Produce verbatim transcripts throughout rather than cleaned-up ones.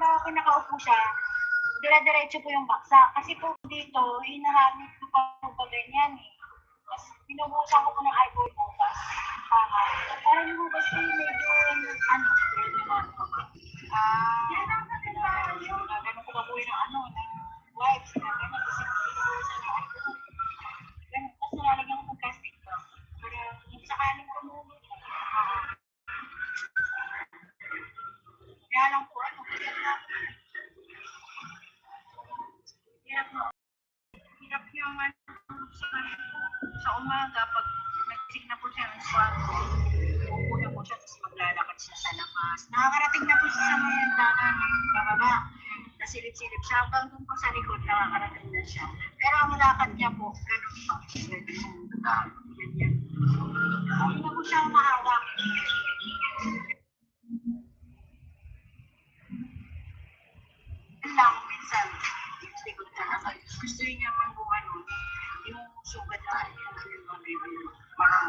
Ako nakaupo siya, dire-diretso po yung baksak. Kasi po dito, hinahamit ko pa po ba ganyan eh. Tapos binubuhusan ko po ng alcohol butas. Para, para yung butas ko medyo ano, ah, ano ko pa po yung ano, ng wipes, na gano'n, kasi binubuhusan ng alcohol. Ganun, tapos nilalagyan ko ng plastic bag. Para kung sakaling tumulo, ah, kaya lang po, ano, hirap na. Hirap na. Hirap yung, ano, sa, sa umaga, pag nagising na po siya ng kwatro, upo na po siya, tapos maglalakad siya sa labas. Nakakarating na po siya sa may hagdanan, bababa. Nasilip-silip siya. Hanggang doon po sa likod, nakakarating na siya. Pero ang lakad niya po, ganun pa. Ganun. Ganyan. Hindi na po siya umaharap. Yun lang, minsan, yung likod talaga. Gusto niya man kung ano, yung sugat na, yung marang.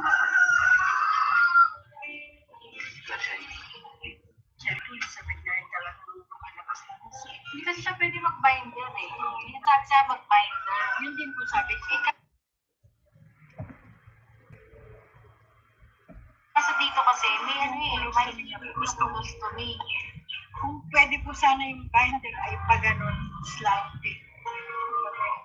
Siyempre, sa kanya yung talagang lumabas na kasi. Hindi kasi siya pwede mag-binder eh. Hindi sabi siya mag-binder. Yun din po sabi. Eh, ka-, kaso dito kasi, may ano eh, may colostomy. Kung pwede po sana yung binder ay paganon, slanted.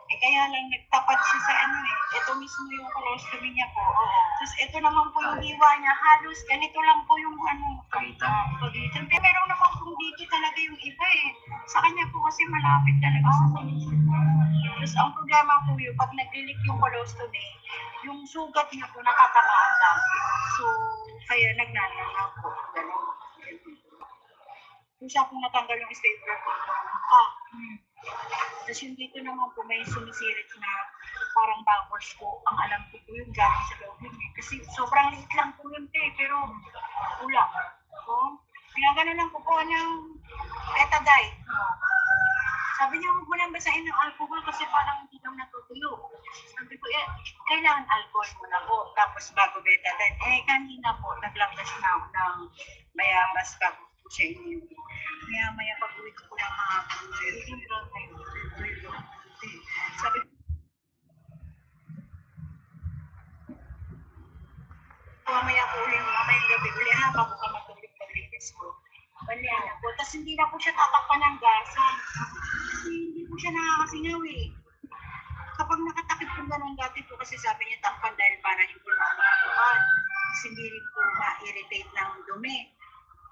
Eh, kaya lang nagtapad siya sa ano eh. Ito mismo yung colostomy niya po. Oo. Tapos ito naman po yung hiwa niya. Halos ganito lang po yung ano, pagitan. Pagitan. Pero meron naman po dito talaga yung iba eh. Sa kanya po kasi malapit talaga sa colostomy. Tapos ang problema po yung pag nag-leak yung colostomy, yung sugat niya po natatamaan lagi. So, kaya nagnanana po. Ganun. Yung siya pong natanggal yung stapler po. Ah. Hmm. Tapos yung dito naman po, may sumisirit na parang bubbles po. Ang alam ko po yun, galing sa loob yun eh. Kasi sobrang liit lang po yun, te, pero wala. Oh, pinagano lang po po ng Betadine. Sabi niya, "Huwag mo nang basahin ng alcohol kasi parang hindi daw natutuyo." Sabi ko, "Eh, kailangan alcohol muna po, tapos bago Betadine." Eh, kanina po, naglabas na ako ng Bayabas bago po siya inuwi. Maya-maya pag-uwi ko po ng hapon, sabi ko, Mamaya po ulit, mamayang gabi uli, ha, bago ka matulog, paglinis ko. Balian na po. Tapos hindi na po siya tatakpan ng gasa. Kasi hindi po siya nakakasingaw eh. Kapag nakatakip po ganun dati po, kasi sabi niya takpan dahil para hindi po makakakuan. Kasi hindi rin po ma-irritate ng dumi.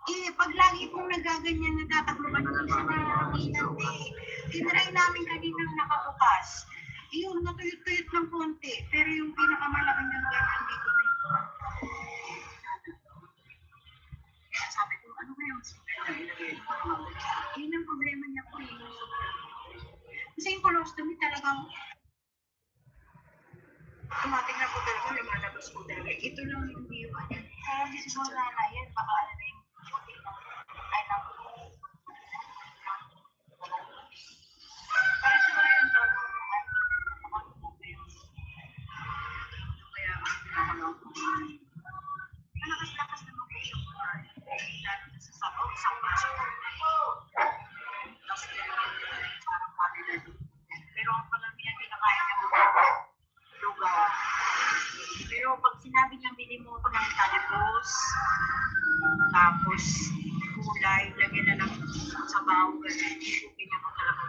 Eh, pag lagi pong nagaganyan, natatakloban, hindi siya nakakitan eh. Tinry namin kaninang nakabukas. Iyon, natuyot-tuyot ng konti. Pero yung pinakamalaki niyang ganyan dito na yun. Kaya sabi ko, "Ano kaya ang sugat na ilagay ko?" Yun ang problema niya po eh. Kasi yung colostomy talagang automatic na po talaga, lumalabas po talaga. Ito lang yung iwan niya. Kaya hindi siguro na yan, baka ano na yung, ay, naku. Para siguro yun, talagang, ano, ano po ba yun? Kaya, ano, malakas-lakas naman po siya kumain. Lalo na sa sabaw, sa baso. Tapos, parang family. Pero ang pagkain niya, kinakain niya po lugaw. Pero pag sinabi niya, "Bili mo ako ng talbos, tapos gulay, lagyan na ng sabaw," ganyan, hindi ko ganyan ko talaga.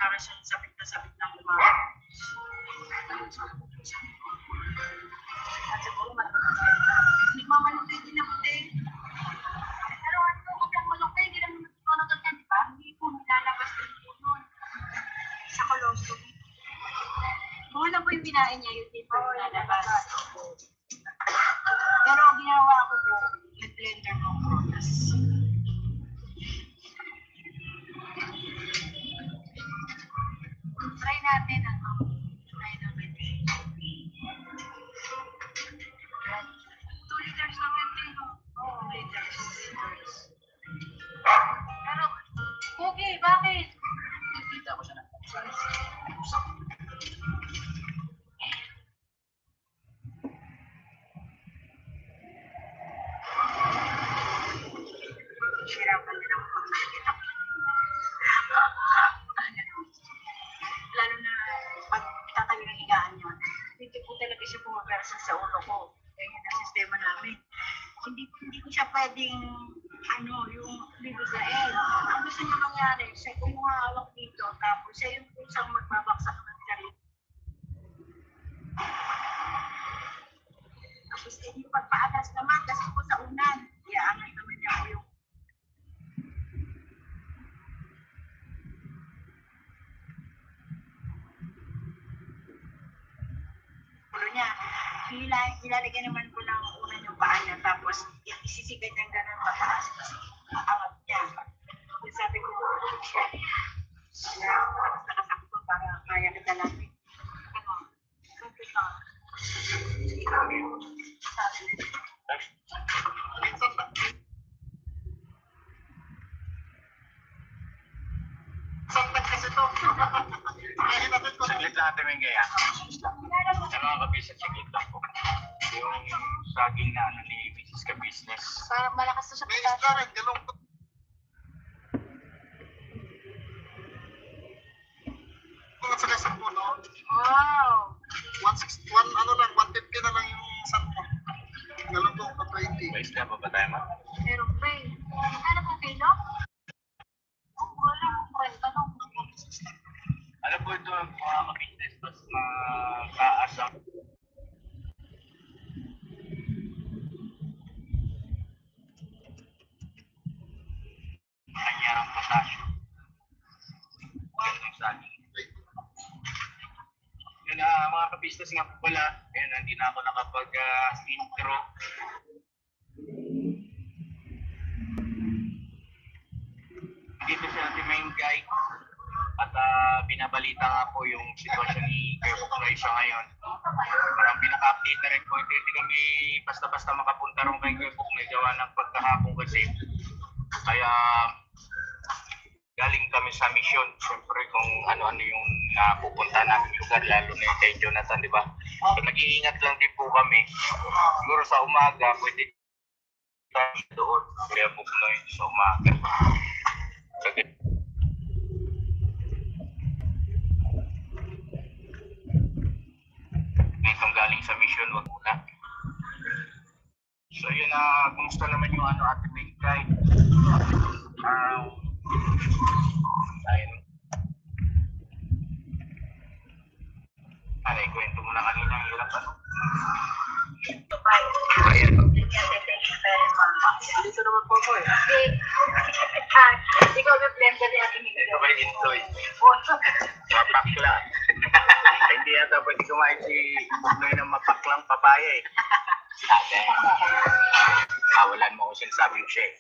Para siyang sabit na sabit ng umaga. At siguro, mat-, nagmamaluto din ako, te. Pero ano, huwag kang malungkot, hindi lang naman ito nagkakanta, di ba? Hindi po, nilalabas din po yun. Sa colostomy. Kung ano po yung kinain niya, yun din po yung lalabas. Pero ang ginawa ko po, nag-blender ng prutas. Try natin, ano, try natin. Two liters lang yan, te, no? Oo, two liters. Pero, Pogi, bakit? Nakita ko siya ng Hirapan din ako pag nakikita ko Pwedeng, ano, yung bibigain. Ang gusto niya mangyari, siya kumuha hawak dito, tapos siya yung kusang magbabaksak ng sarili. Tapos, eh, yung pagpaatas naman, kasi po sa unan, iaangat naman niya po yung ulo niya. Ila-, ilalagay naman po ng unan yung paa niya, tapos isisigan niyang ganun pataas, kasi aangat niya. Yung sabi ko, "Siya, siya, mas nakasakto para kaya kita lang." Ano, sabi ko, Saglit lang, Ate Mengay, ah. Sa mga kabisnes, saglit lang po. Yung saging na ano ni Misis Kabisnes. Parang malakas na siya. May isda rin, galunggong. Mga taga Cebu, no? Wow. One sixty, one, ano lang, one fifty na lang yung isang po. Galunggong pa twenty. May isda pa ba tayo, ma'am? Meron pa eh. Magkano po kilo? Wala, kwenta lang. Ano po ito, mga kabisnes, mas mataas ang kanyang potasyo. Yan ang saging. Yun, ah, mga kabisnes nga po pala. Ayan, hindi na ako nakapag, ah, intro. Dito si Ate Mengay at, ah, binabalita nga po yung sitwasyon ni Kuya Buknoy siya ngayon. Parang pinaka-update na rin po. Hindi, hindi kami basta-basta makapunta rin kay Kuya Buknoy gawa ng pagkahapon kasi. Kaya galing kami sa misyon. Siyempre, kung ano-ano yung napupunta namin lugar, lalo na yung kay Jonathan, di ba? So, nag-iingat lang din po kami. Siguro sa umaga, pwede kami doon. Kaya Buknoy sa umaga. Kag-, itong galing sa misyon, wag muna. So, yun, ah, kumusta naman yung ano, Ate Mengay? Ah, ayun. Ano, ikwento mo na kanina, ang hirap, ano? Ayan. Dito naman po ako eh. Ah, ikaw na blender ni Ate Mengay. Ito ba yung Indoy? Oh. Mapakla. Hindi yata pwede kumain si Buknoy ng mapaklang papaya eh. Sabi, kawalan mo ko sinasabi ko siya eh.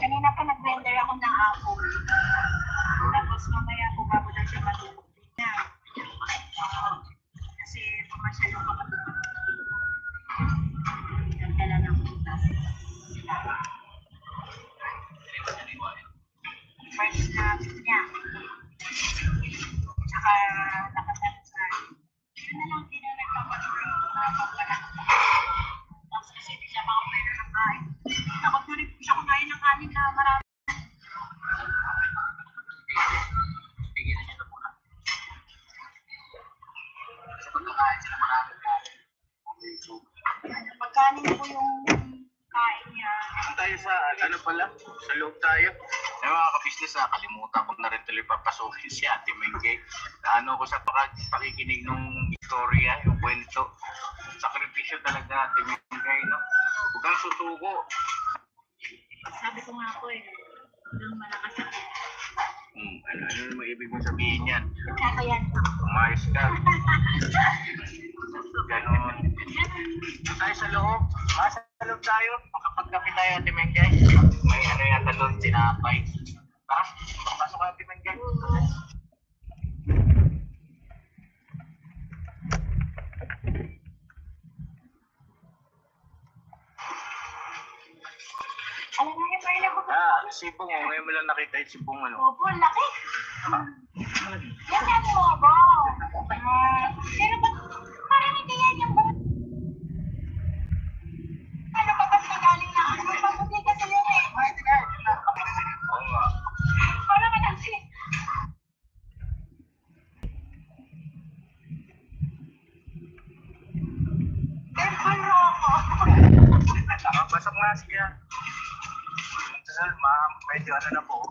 Kanina pa nag-blender ako ng apple. Tapos mamaya po bago na siya matulog na. Kasi pumasyal ako kapatid. Nagdala ng prutas. First na niya. Tsaka nakatatsa. Yun na lang, hindi na nagpapatuloy ang mga pagkakas. Tapos kasi hindi siya makapwede ng kain. Takot ko rin siya kumain ng kanin na marami. Pagkain sila marami. Pagkain po yung kain niya. Ano tayo sa, ano pala? Sa loob tayo. Yung mga kabisnes, ah, kalimutan ko na rin tuloy papasukin si Ate Mengay. Naano ko sa pakag-, pakikinig nung istorya, yung kwento. Sakripisyo talaga, Ate Mengay, no? Huwag kang susuko. Sabi ko nga po eh, yung malakas ako. Hmm, ano, ano naman ibig mong sabihin yan? Kaya yan. Umayos ka. Ganon. Tayo sa loob. Ah, sa loob tayo. Makapagkape tayo, Ate Mengay. May ano yata doon, tinapay. Tara, pasok ka, Ate Mengay. Alam mo yung kayo ko. Ah, sibong, oh. Ngayon mo lang nakita yung sibong, ano? Opo, laki. Yan ang obo. Ah, pero ba't parang hindi yan yung bu-, ano ba, ba't nagaling na ano? Mabuti kasi yun eh. Oo nga. Parang ano si Pasok na, sige na. Sir, ma'am, medyo ano na po.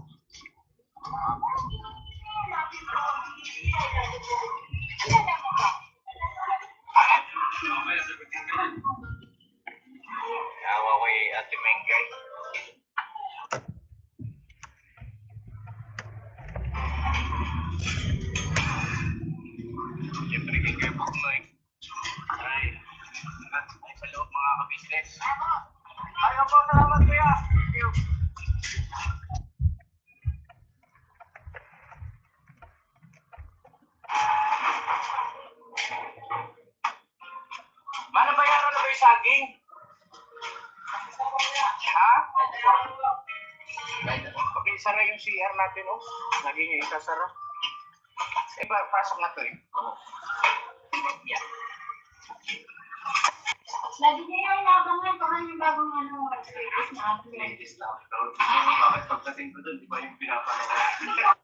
Awa ko eh, Ate Mengay. Siyempre, kay Kuya Bugnoy. Ay, ay, sa loob, mga kabisnes. Ay, opo, salamat, kuya. Thank you. Mana, bayaran na ba yung saging? Ha? Pag-isara yung C R natin, oh. Lagi niya isasara. Eh, pa-, pasok na to, eh. Lagi niya yung labangan, baka yung bagong ano, latest na upload. Latest na upload. Bakit pagdating ko dun, di ba yung pinapanood?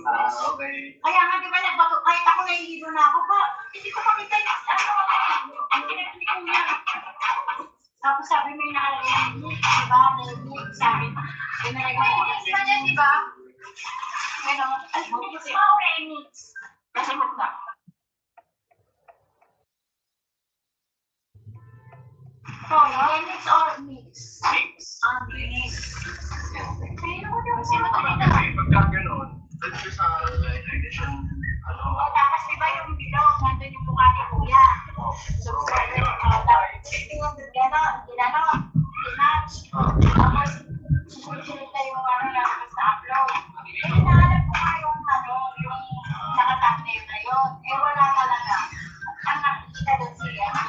Ah, okay. Kaya nga, di ba, nagbato, kahit ako nahihilo na ako, ba, hindi ko makita yung ano, ano, ano, ano, tapos sabi, may nakalagay, di ba, may sabi, may nalagay. Ano, di ba? Ano, ay, remix. Nasagot na. Remix or mix? Mix. Ah, mix. Pero kasi matagal na. Kasi pagka ganun, dun sa edition, ano, oh, tapos di ba yung bilog, nandun yung mukha ni Kuya? So, gano'n, ginano, ginano, pinatch. Tapos, susunod na yung ano, lalabas na upload. Eh, naalala ko nga yung ano, yung naka-thumbnail na yun. Eh, wala talaga. Ang nakikita doon si, ano,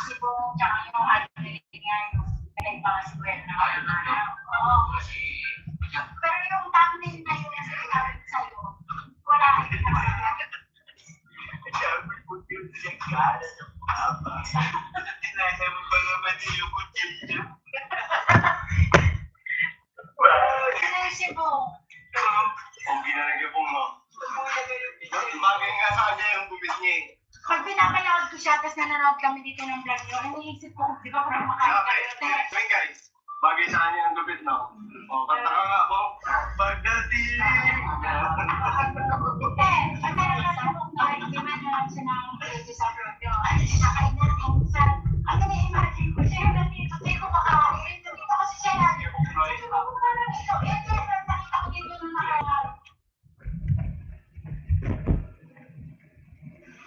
si Bong, tsaka yung ano, yun nga, yung pinagpangaswel na, ano, oo. Pero yung thumbnail na yun, ang sinabi ko sa'yo, wala, hindi na talaga. Sabi ko, "Yun, nagkala ng papa." Tinanong pa naman niyo ko, Jim Jim. Ano yung sibong? Ang ginalagay ko, ma'am. Bagay nga sa kanya yung gupit niya eh. Pag pinapanood ko siya, tas nanonood kami dito ng vlog niyo, ang iniisip ko, di ba, kung kumakain kayo, te? Bakit? Bagay sa kanya ang gupit, no? O, kanta ka nga, Bong. Pagdating na. Te, pag nanonood ako, hindi man lang siya ng video sa vlog niyo. Ay, nakain na, minsan. Ano na imagine ko siya, nandito, di ko makain. Nandito kasi siya lagi. Yung Bong Noy. Sabi ko, "Ano na ito?" Eh, kaya nakita ko dito nung nakaraan.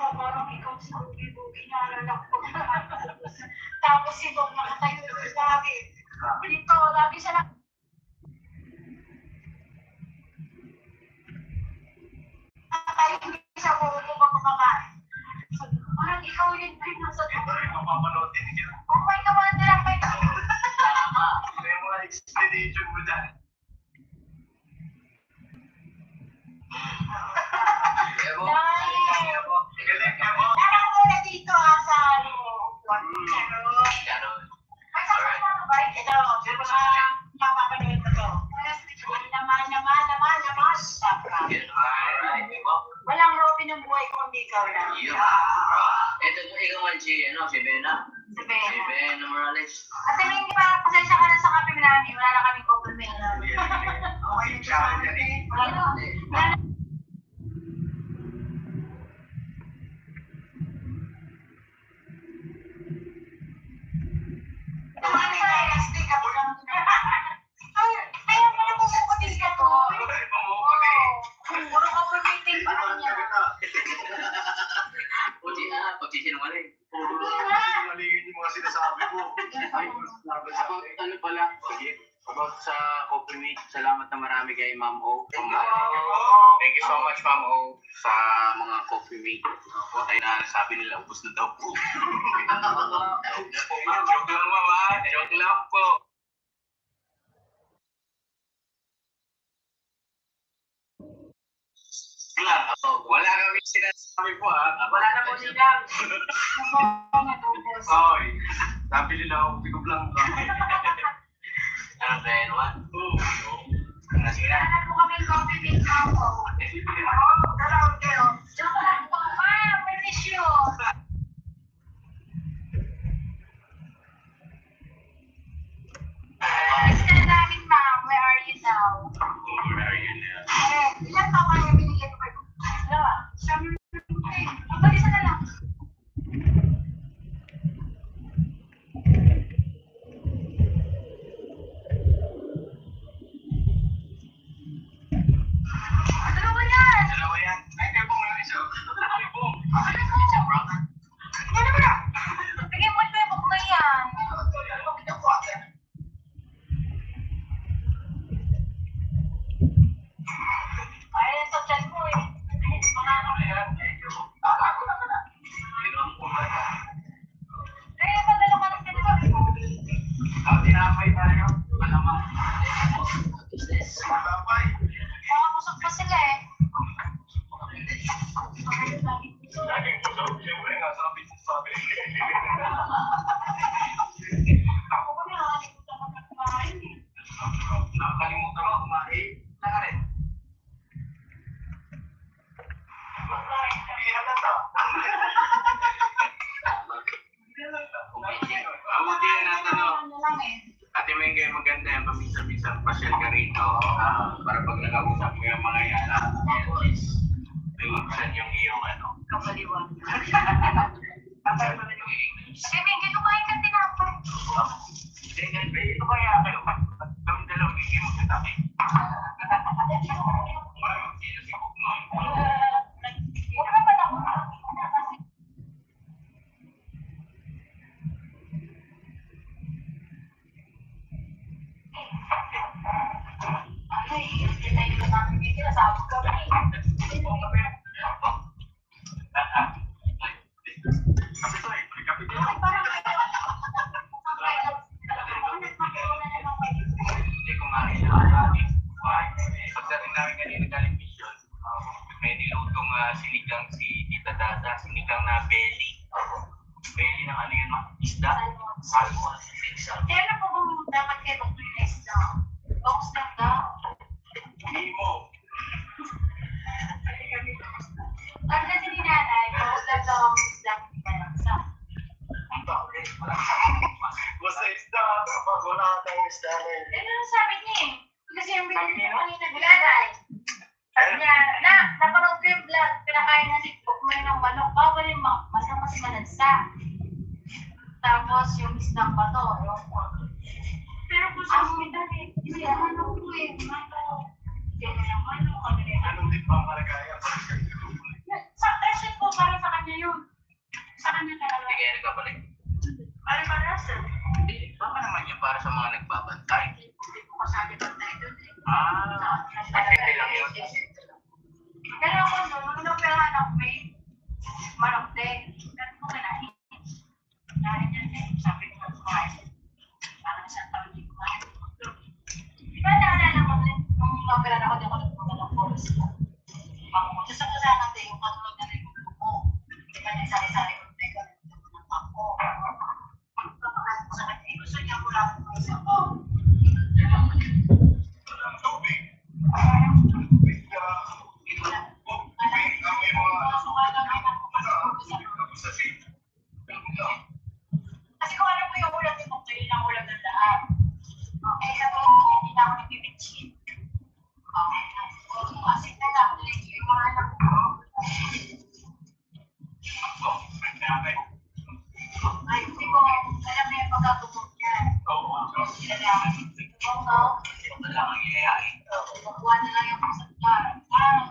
Oh, parang ikaw sa bugi-bugi na lalak ko. Tapos si Bob nakatayo doon sa akin. Dito, lagi siya na. Nakatayo, hindi siya puro ko pagkakakain. Parang ikaw yun, Pinoy, sa Oh my God, wala nilang may Tama. May mga explanation mo dyan. Kaya mo, Dahil kaya mo, galing ka mo. Parang muna dito, ah, sa ano, Charot. Charot. Ay, sa Alright. Ano ba? Ito, sino ba sa mga mapapanood ko to. Naman, naman, naman, naman. Alright, diba? Walang Robin ng buhay ko, kundi ikaw lang. Yun. Ito, ikaw man si, ano, si Bena. Si Bena. Si Bena Morales. Ate Mindy, pa, pasensya ka na sa kape namin. Wala na kaming coffee maker. Okay, siya, yan eh. Wala na. Wala na. Ay, ayaw mo na po sa putis ka po. Puro ka po meeting pa niya. Puti na, pagsisinungaling. Puro na sinungaling yung mga sinasabi mo. Ay, about, ano pala, sige, about sa coffee mate, salamat na marami kay Ma'am O. Thank you, Ma'am O. Thank you so much, Ma'am O, sa mga coffee mate. Patay na, sabi nila, ubos na daw po. Joke lang, Ma'am, ha? Joke lang po. Wala, oh, wala kami sinasabi po, ah. Wala na po, Ninang. Oy, sabi nila, "Oh, bigog lang." Ano ba yan, Juan? Oo. Sige na. Wala na po kami coffee mate, Ma'am O. Joke lang po, ma'am. May tissue. Miss ka namin, ma'am. Where are you now? Where are you now? Eh, ilang taon kayo binigyan ko? Dalawa. Siyempre. Ang isa na lang. Dalawa yan. Dalawa yan. Ay, kaya po nga isa. Ay, po. Ano po? Isa, brother. Ano ba? Bigyan mo yung buhok na yan. Ay, sa tiyan mo eh. Mga ano na yan, medyo. Kaya padala ka ng ganito. Ah, tinapay tayo. Alamang. Tinapay. Mga busog pa sila eh. Laging busog. Siyempre nga, sabi ko, sabi. Ako pa nga, hindi ko dapat kumain eh. Nakakalimutan ko kumain. Tara rin. Hindi halata. Mabuti yan, Ate, no? Ate Mengay, maganda yan. Paminsan-minsan, pasyal ka rito. Ah, para pag nakausap mo yung mga yan, ah, at least, naiibsan yung iyong, ano. Kapaliwan. Ate Mengay, kumain ka tinapay. Hindi, hindi, ito kaya kayo. Kami dalawa, hindi mo kita. Wala, hindi na si Bugnoy. Huwag naman ako. Pagdating namin kanina galing mission, may nilutong, ah, sinigang si Tita Dada, sinigang na belly. Belly ng ano yun, ma? Isda? Salmon. Salmon. Salmon. Kaya na po kung dapat kayo magpili na isda. Bangus lang daw. Hindi mo. Ang kasi ni nanay, bangus lang daw ang isda. Kaya sa Basta isda, kapag wala tayong isda na yun. Yan ang sabi niya eh. Kasi yung binili ko kanina, gulay. Sabi niya, "Na, napanood ko yung vlog, pinakain na si Pokemon ng manok. Bawal yung ma-, manok kasi manansa." Tapos yung isdang bato, ewan ko. Pero kung sa hospital eh, hindi ang manok ko eh, manok. Hindi ang manok, kami rin. Anong di pa ang kalagayan? Sa presyo po, para sa kanya yun. Sa kanya talaga. Hindi kaya nagkabalik? Para, para, sir. Hindi, baka naman yung para sa mga nagbabantay. Hindi ko kasali bantay doon eh. Ah, sa, sa, hindi lang yun. Pero ako doon, nung inoperahan ako, may manok din. Sabi ko, "Kailangan." Dahil yan eh, sabi ko, "Kumain." Parang isang taon di kumain. Di ba naalala mo, nung inoperahan ako, di ako nagpunta ng Forest. Ako, gusto ko sana, te, yung katulad na rin yung grupo. Di ba, nagsari-sari ko, teka, ako. Gusto niya ko lang, gusto ko. Tubig. Tubig, ah, tubig, ah, may mga, sa kasi kung alam ko yung ulam ni Bok, yun ang ulam ng lahat. Eh, sa mga hindi na ako nagpipitchin. Okay. Kung asin na lang, yung mga anak ko. Ay, hindi ko alam na yung pagkatutok niya. Oo. Sila lang. Oo. Sila lang ang iyayari. Kukuha na lang yung sa, ah, ah,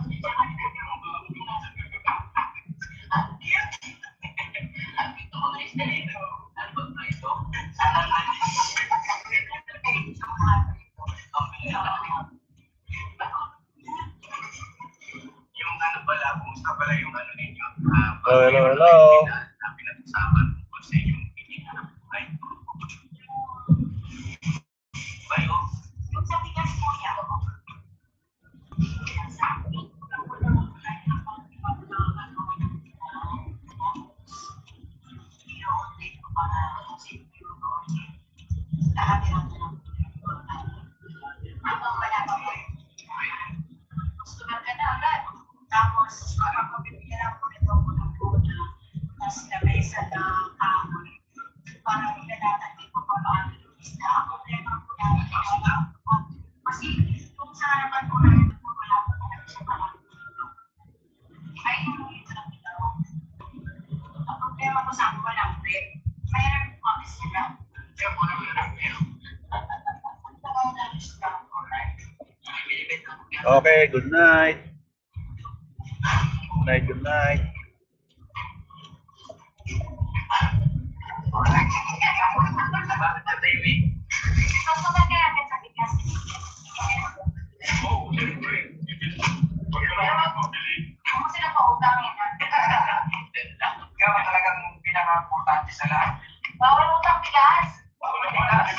Yung ano pala, kumusta pala yung ano ninyo? Ah, hello, hello. Na pinag-usapan tungkol sa inyong pinihanap buhay. Bayo. Yung sa pikas po niya. Tapos, kapag mabibigyan ako nito, unang-una, mas lamesa na kahoy. Para ilalatan ko kung paano ang isda. Ang problema ko na, kasi kung sa harapan ko na yun, wala ko talaga siya pala. Ay, yung ang problema ko sa ako, walang break. Mayroon ko kasi sila. Kaya ko lang lang. Okay, good night. Good night, good night. Bawal utang bigas. Bawal utang bigas.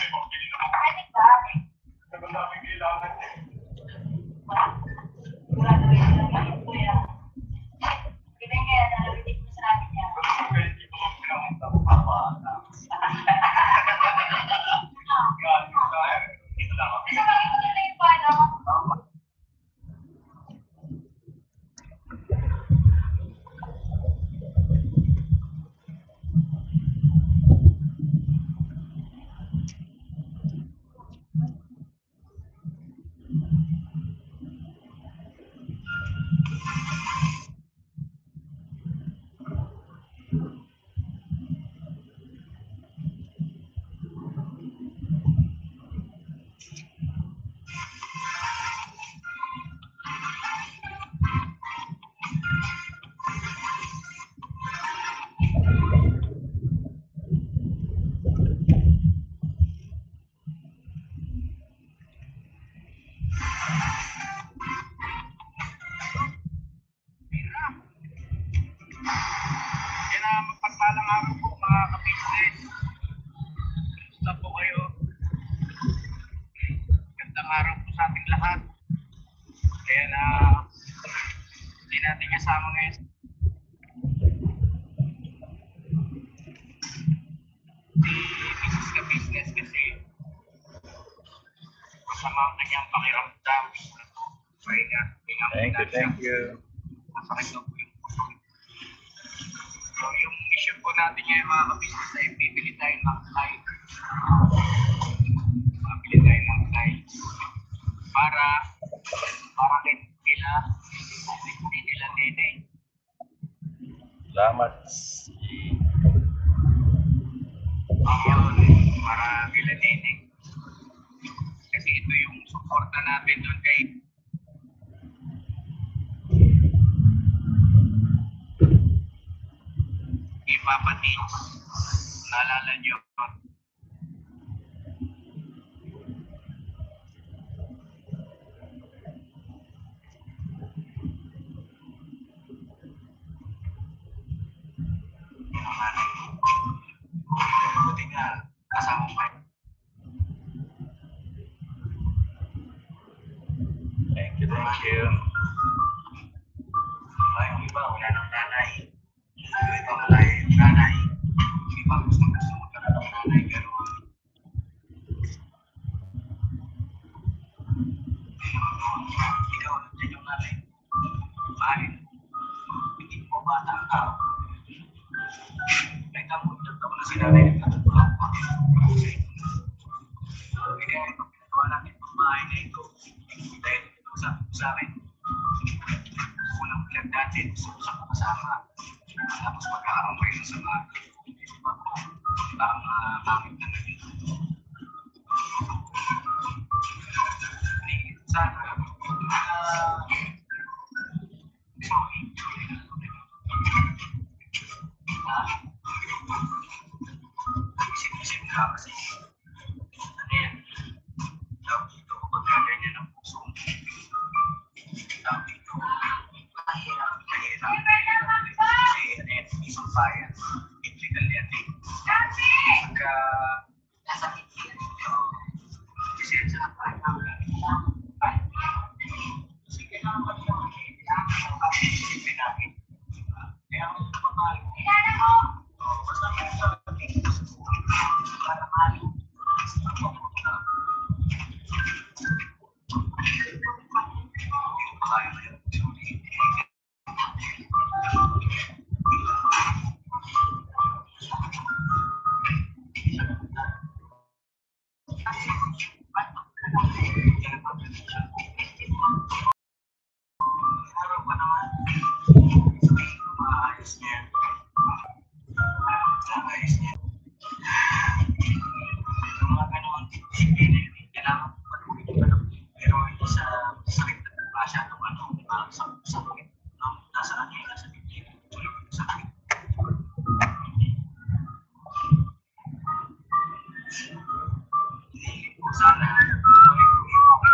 Yan ang mapagpalang araw po, mga ka-business. Kumusta po kayo? Gandang araw po sa ating lahat. Kaya na, hindi natin kasama ngayon si Misis Ka-business kasi masama ang kanyang pakiramdam. Pahinga, hinga muna siya. Thank you, thank you. Masakit daw po yung puso. So, yung mission po natin ngayon, mga ka-business, ay bibili tayo ng light. Bibili tayo ng light. Para, para kay nila, hindi nila Nene. Salamat. Ayun, para kila Nene. Kasi ito yung suporta natin doon kay kay Papa Tins. Naalala niyo? Thank you, thank you. Ay, yung iba, wala nang nanay. Yung iba, wala yung nanay. Yung iba, gusto, gusto magkaroon ng nanay, pero ikaw, nandiyan yung nanay. Bakit? Hindi mo bata ang tao. May tamod na tao na si nanay nagtatrabaho pa. Kaya ito, pinagawa namin itong bahay na ito. Dahil ito sa, sa akin, unang pinagdati, gusto ko sa kasama. Tapos pagkakaroon ko yun sa mga, ang, ah, gamit na nandito. Sana, ah, sorry. Ah, isip-isip ka kasi, ano yan? Tawag dito, pagka ganyan ang puso mo. Tawag dito, mahirap, mahirap, mahirap. Kasi, ano yan, isang bayan. Biblical yan eh. Pagka Yung mga ganun, hindi, kailangan ko pa naman yung ano, pero hindi sa sakit na masyadong ano, di ba? Sa, sa sakit, no? Nasa ano yun, nasa bibig. Sa sakit. Sana, balik ko yung okay.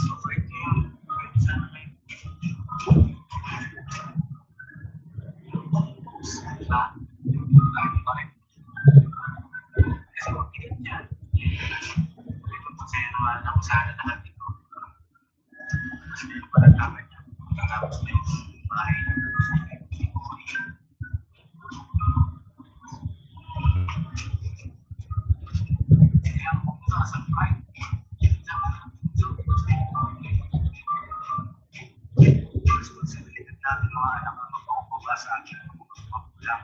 So, ito yung, sana kayo. Responsibilidad natin, mga anak, na magpakumbaba sa ating mga magulang.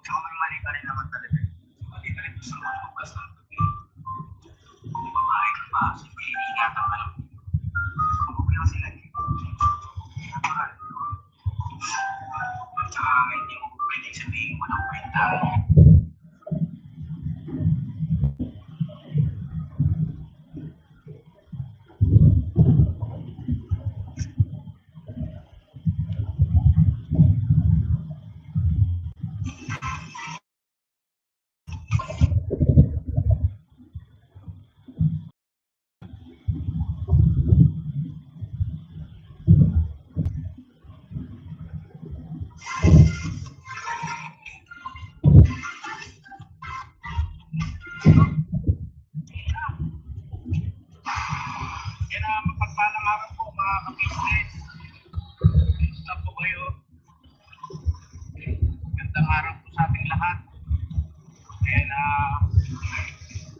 Tsaka may mali ka rin naman talaga. Mali ka rin sa mga basta. Kung babae ka pa, sige, ingatan ka lang. Kung okay lang sila, natural. Tsaka hindi mo pwedeng sabihin walang kwenta. Kaya mapagpalang araw po, mga ka-business. Kumusta po kayo? Magandang araw po sa ating lahat. Ayan, ah,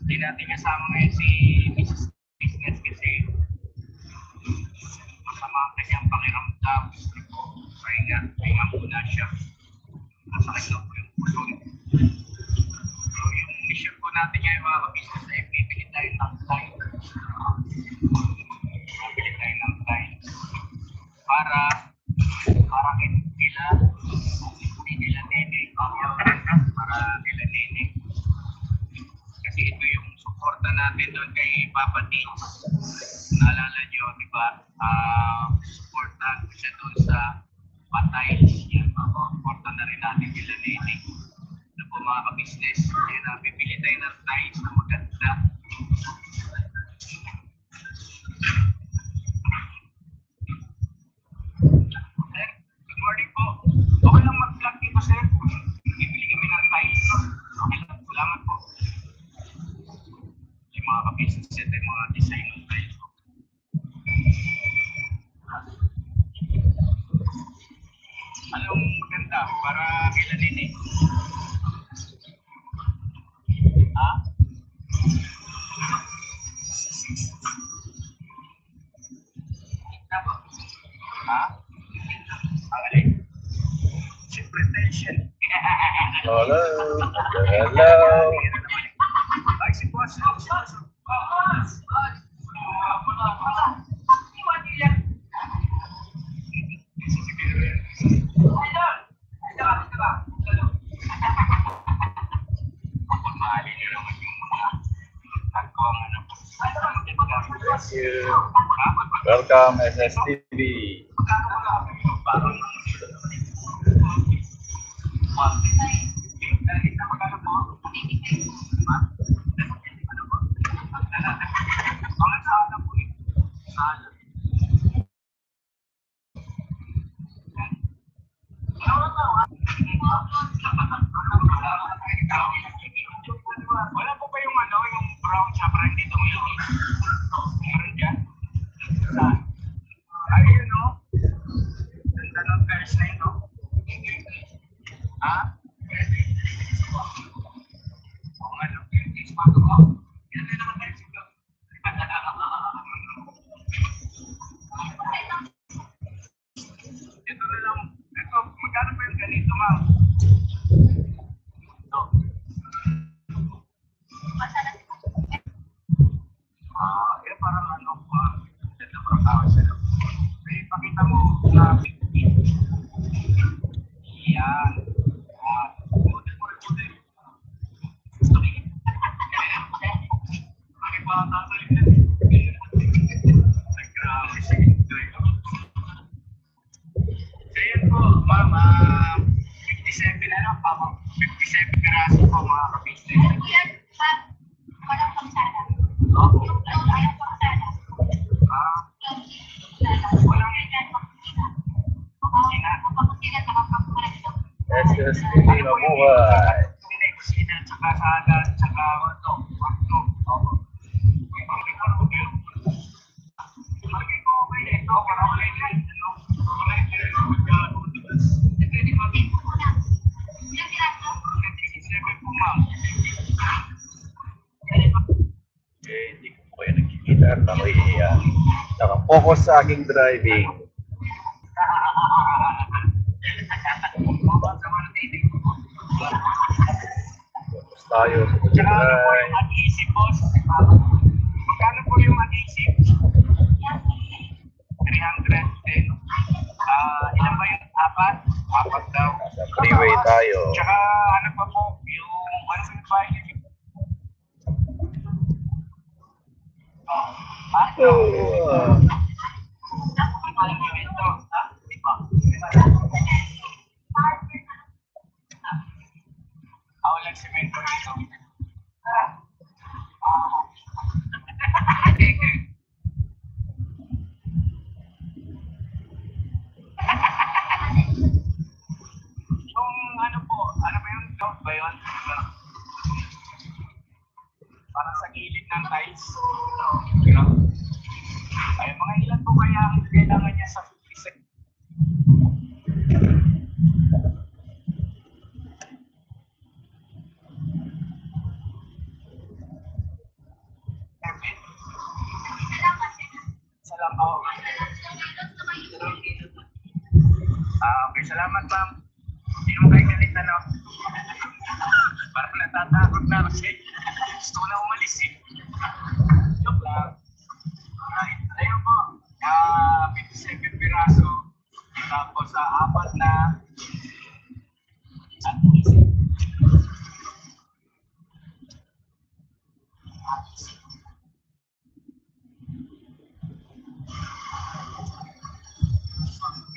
hindi natin kasama ngayon si Missus Business kasi masama ang kanyang pakiramdam. Pahinga, pahinga muna siya. Masakit daw po yung ulo. So, yung mission po natin ngayon, mga ka-business, ay bibili tayo ng tiles. Bibili tayo ng tiles. Para, para kay nila, kay nila Nene, para kila Nene. Kasi ito yung suporta natin doon kay Papa Tits. Naalala nyo, di ba? Ah, suportahan ko siya doon sa pa-tiles. Yan, suporta na rin natin kila Nene. Ano po, mga ka-business, kaya na bibili tayo ng tiles na maganda. Sir, good morning po. Okay lang mag-vlog dito, sir? Bibili kami ng tiles. Okay lang. Salamat po. Yung mga ka-business, ito yung mga design ng tiles ko. Anong maganda para kila Nene? Ha? Ha? Ang alin? Siyempre, tension. Hello. Hello. Ay, si boss, si boss. Thank you. Welcome, S S T V. Wala po ba yung ano, yung brown tsaka hindi tumilis? Meron dyan? Kita mo na fifteen. Yan. Ah, pudel, pudel, pudel. Grabe, sige. So, yun po, ma'am, ah, fifty-seven, ano, fifty-seven piraso po, mga kapatid. Ano po yan, ma'am? Walang pagsala. Opo. Yung, ano, pagsala. Ah. Walang pagsala. Sina? S S P, mabuhay. Sina, tsaka sala, tsaka, ano, opo. Eh, hindi ko po kayo nakikita at ako'y, ah, nakafocus sa aking driving. Focus tayo sa Tsaka ano po yung pagdadrive. Mag-isip, boss? Magkano po yung mag-isip? Three hundred din. Ah, ilan ba yun? Apat? Apat daw. Sa freeway tayo. Tsaka ano pa po, yung one point five. Ah, no. Oh. Ako lang semento dito. Yung ano po, ano ba yun? Ground ba yun? Parang sa gilid ng tiles. Ground. Ay, mga ilan po kaya ang kailangan niya sa fifty-seven? Salamat. Ah, okay, salamat, ma'am. Hindi mo kayo galit, ano? Parang natatakot na kasi gusto ko na umalis, eh. Joke lang. Alright. Ayun po. Ah, fifty-seven piraso. Tapos, ah, apat na.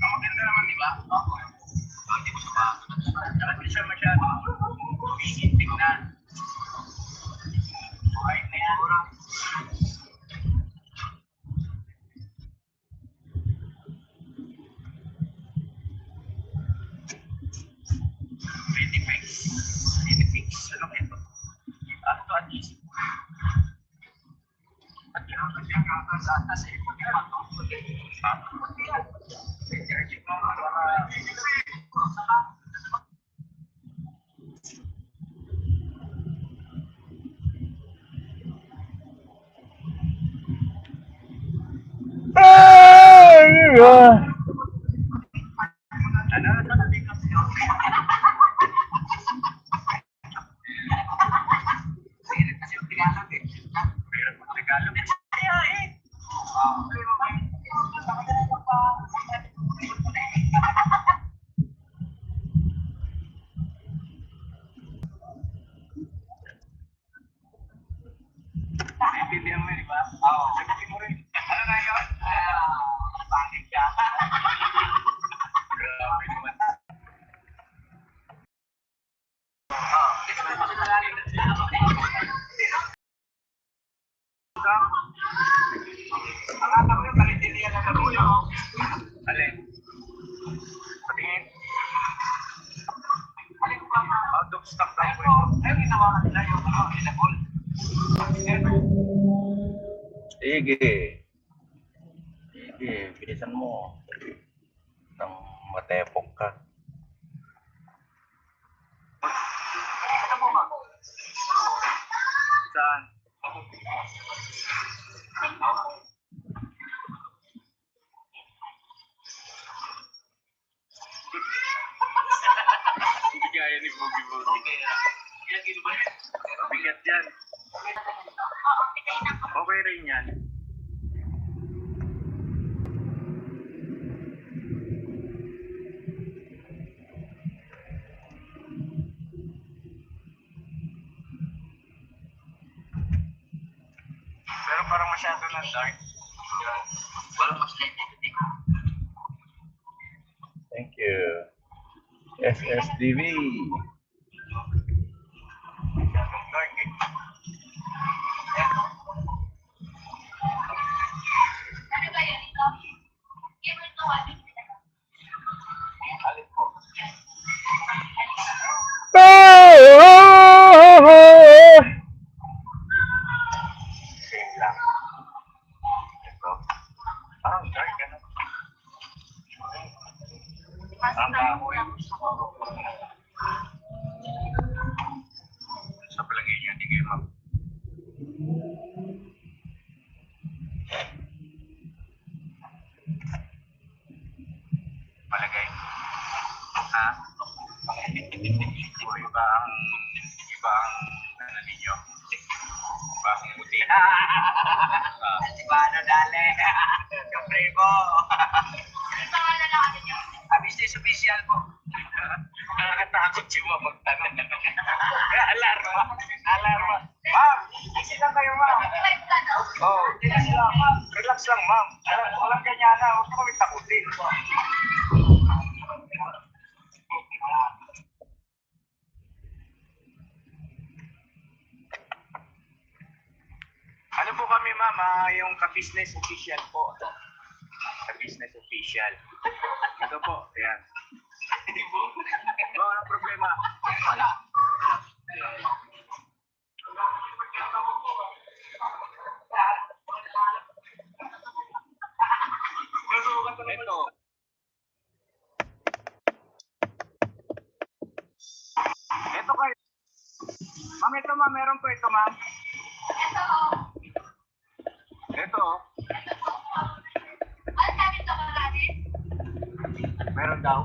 Maganda naman, di ba? Hindi ko siya, hindi siya masyado tingnan. Okay na yan. Ready fix. Ready fix. Ano ito? Ano to, adhesive? Ah, di ba? Naiintindihan mo yun, di ba? Oo. Sagutin mo rin. Ano na yun? Ah, pangit ka. Grabe naman. Ah, dito na pala. Ang ata ko yung panitindihan na nabuyo. Alin? Patingin. Alin po ang out of stock daw po ito. Ayun, ginawa ka nila yung ano, available. Sige. Sige, bilisan mo. Nang matepok ka. Saan? Hindi kaya ni Boogie Boogie. Bigat yan. Okay rin yan. Thank you. S S D V. Same lang. Ito. Parang dark, ano? Parang kahoy. Sa palagay niyo, hindi kayo mag- Palagay. Ha? O, iba ang, iba ang, ano ninyo? Iba ang muti. Ah. Di ba, ano, dali? Kaprego. Ano pangalan ng ano niyo? Ah, business official po. Nakakatakot yung mga magtanong. Alarma. Alarma. Ma'am, easy lang kayo, ma'am. Oh, relax lang, ma'am. Relax lang, ma'am. Alam, walang ganyan na. Huwag mo kami takutin. Ano po kami, ma'am? Ah, yung ka-business official po. Ka-business official. Ito po, yan. Hindi po. Walang problema. Wala. Ito. Ito kayo. Ma'am, ito, ma'am. Meron po ito, ma'am. Ito, oh. Ito, oh. Ano sabi sa mga natin? Meron daw.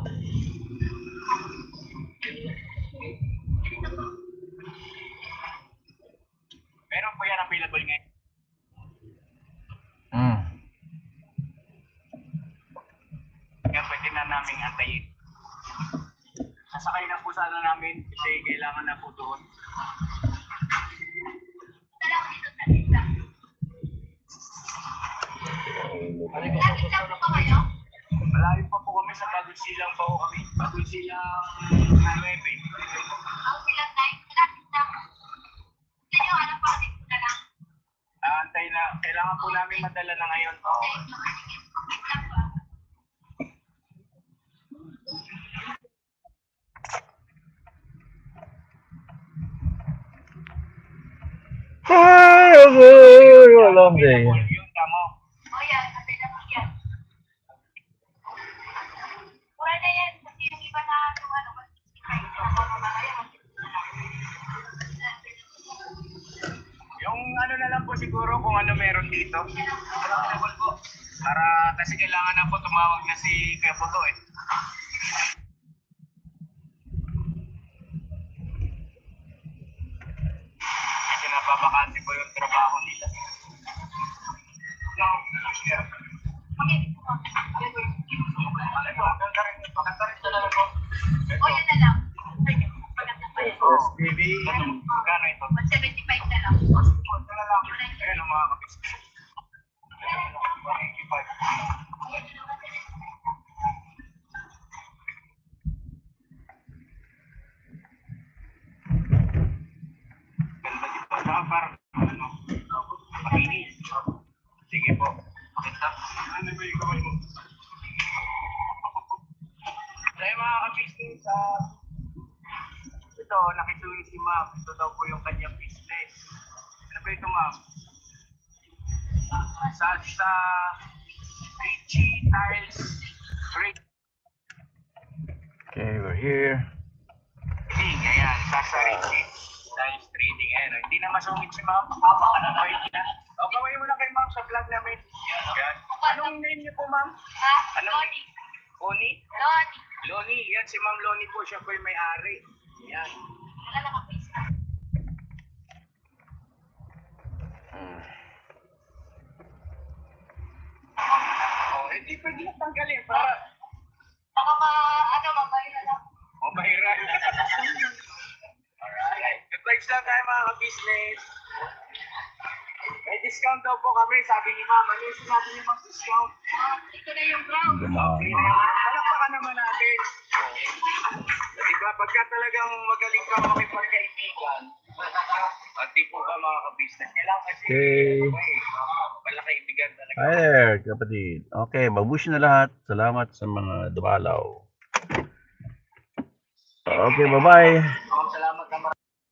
Meron po yan available ngayon. Mm. Kaya pwede na naming antayin. Sasakay na po sana namin kasi kailangan na po doon. Malayo pa po kami sa Bagong Silang pa po kami. Bagong Silang nuwebe. Aantay na. Kailangan po namin madala na ngayon. Oo. Ay, a long day. Yun, tama. Yung ano na lang po siguro kung ano meron dito. Para kasi kailangan na po tumawag na si Kuya Puto eh. Kasi napapakante po yung trabaho nila. No? Ano po, maganda rin, maganda rin talaga po. O, yan na lang. Maganda pa yun. S B B. Magkano ito? One seventy-five na lang. Ito na lang. Ayan ang mga kabisnes. Ganda di ba? Saka parang, ano, makinis. Sige po. Ano ba yung kamay mo? Tayo mga kabisnes, ah, ito, nakisuyo si ma'am. Ito daw po yung kanyang business. Ano ba ito, ma'am? Sa, sa Richie Tiles Trade. Okay, we're here. Trading, ayan, Sasa Richie. Tiles Trading, ayan. Hindi na masungit si ma'am. Papa, ano ba yun? O, kaway mo na kay ma'am sa vlog namin. Yan. Anong name niyo po, ma'am? Ha? Anong Loni. Oni? Loni. Loni, yan si Ma'am Loni po, siya po yung may-ari. Yan. Wala na kapisa. Hmm. Oh, hindi pwede na tanggalin para baka ma-, ano, ma-viral ako. Ma-viral. Alright. Good vibes lang tayo, mga ka-business. May discount daw po kami, sabi ni Mama. Ano yung sinabi niyo mag-discount? Ito na yung crown. Palakpakan naman natin. Di ba? Pagka talagang magaling ka makipagkaibigan, at di po ba mga kabisnes? Kailangan kasi Okay. Malaki ibigan talaga. Hi there, kapatid. Okay, mabuti na lahat. Salamat sa mga dumalaw. Okay, bye-bye.